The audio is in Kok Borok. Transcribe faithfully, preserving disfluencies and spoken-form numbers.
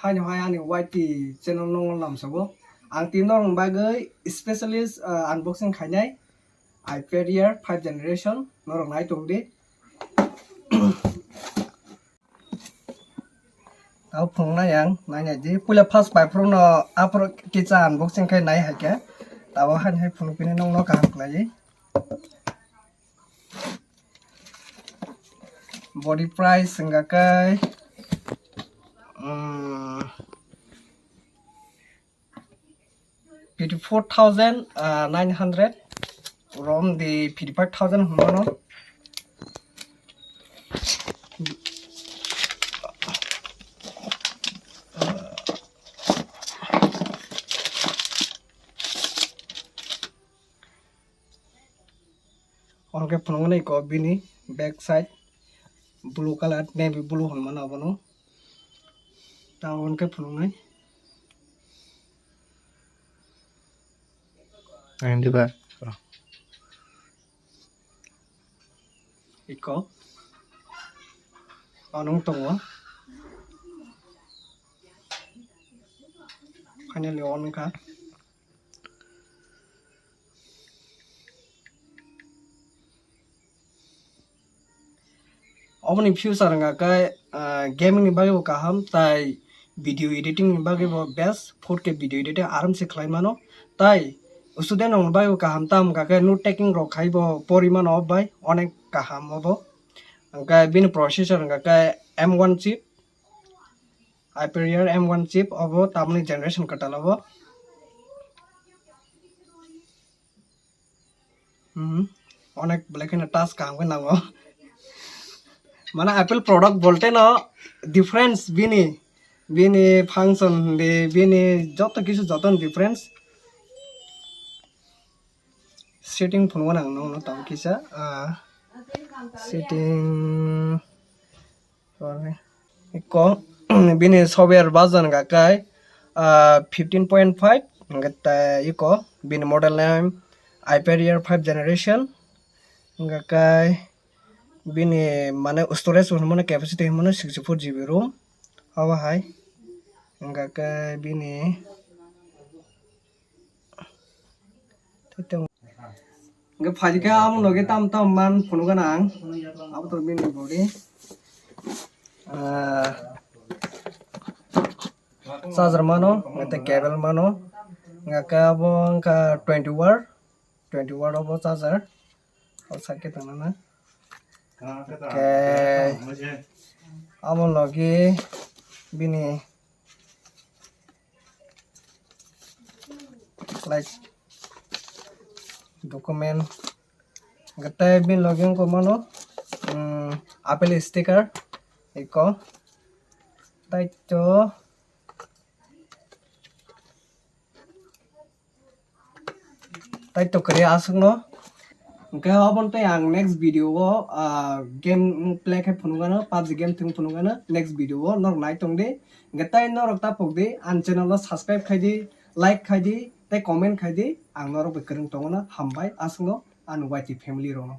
Haino hai ani Y T channel no lamsao. Ang tini norok bagwi specialist, ah, unboxing khainai iPad Air five generation norok nai tong di. Tao phunuknai ang, nainai di. Puila first bai phurukno aphuru kisa unboxing khai nai hai khe. Tao haino hai phunukphini nokno kaham khlaiwi. Body price wngkha khe, um, fifty four thousand nine hundred, rom di fifty five thousand hwnmano. Omo khe phunuknai ko bini back side blue color, navy blue hwnmano abono. Tamo hwn khe phunuknai. Ang diba? Iko. Anung tongo. Finally on wngkha. Oboni future wngkha khe, ah, gaming ni bagwi bo kaham, tai video editing ni bagwi bo best, four K video editing aram se khlai mano. Tai student rok ni bagwi bo kaham, tam wngkha khe note taking rok khai bo pori mano, o bai onek kaham obo. Hwnkhe bini processor wngkha khe M one chip, Hyperion M one chip obo, tamoni generation kwtal obo. Hmm, onek belai kheno touch kaham khe nango. Mane Apple product bolte no difference bini, bini function di, bini joto kisu joto difference. Setting phunuknai ang nokno tamo kisa, ah, setting. Iko, bini software version hwnkha khe, ah, fifteen point five, hwnkhe tei iko bini model name Hyperion five generation, hwnkha khe bini mane storage hwnmano capacity hwnmano sixty four G B rom, obo hai, hwnkha khe bini Hwnkhe phaikhe amo logi tam tam man phunukgana ang. Abo to bini body. Ah, charger mano, hwnkhe cable mano. Hwnkhe abo wngkha twenty watt, twenty watt obo charger. O side khe tongnana. Hwnkhe amo logi bini Like document, hwnkhe tei bini logi wngkha mano, um, Apple sticker iko, tei to, tei to kwrwi aswkno. Hwnkhe obo tei ang next video o, ah, game play khe phunukgano, PUBG game thwng phunukgano, next video o norok nai tong di. Hwnkhe tei norok ta pok di, ani channel o subscribe khai di, like khai di, tei comment khai di, ang norok bai kwrwng tongo no, hambai aswkno ani Y T family rok no.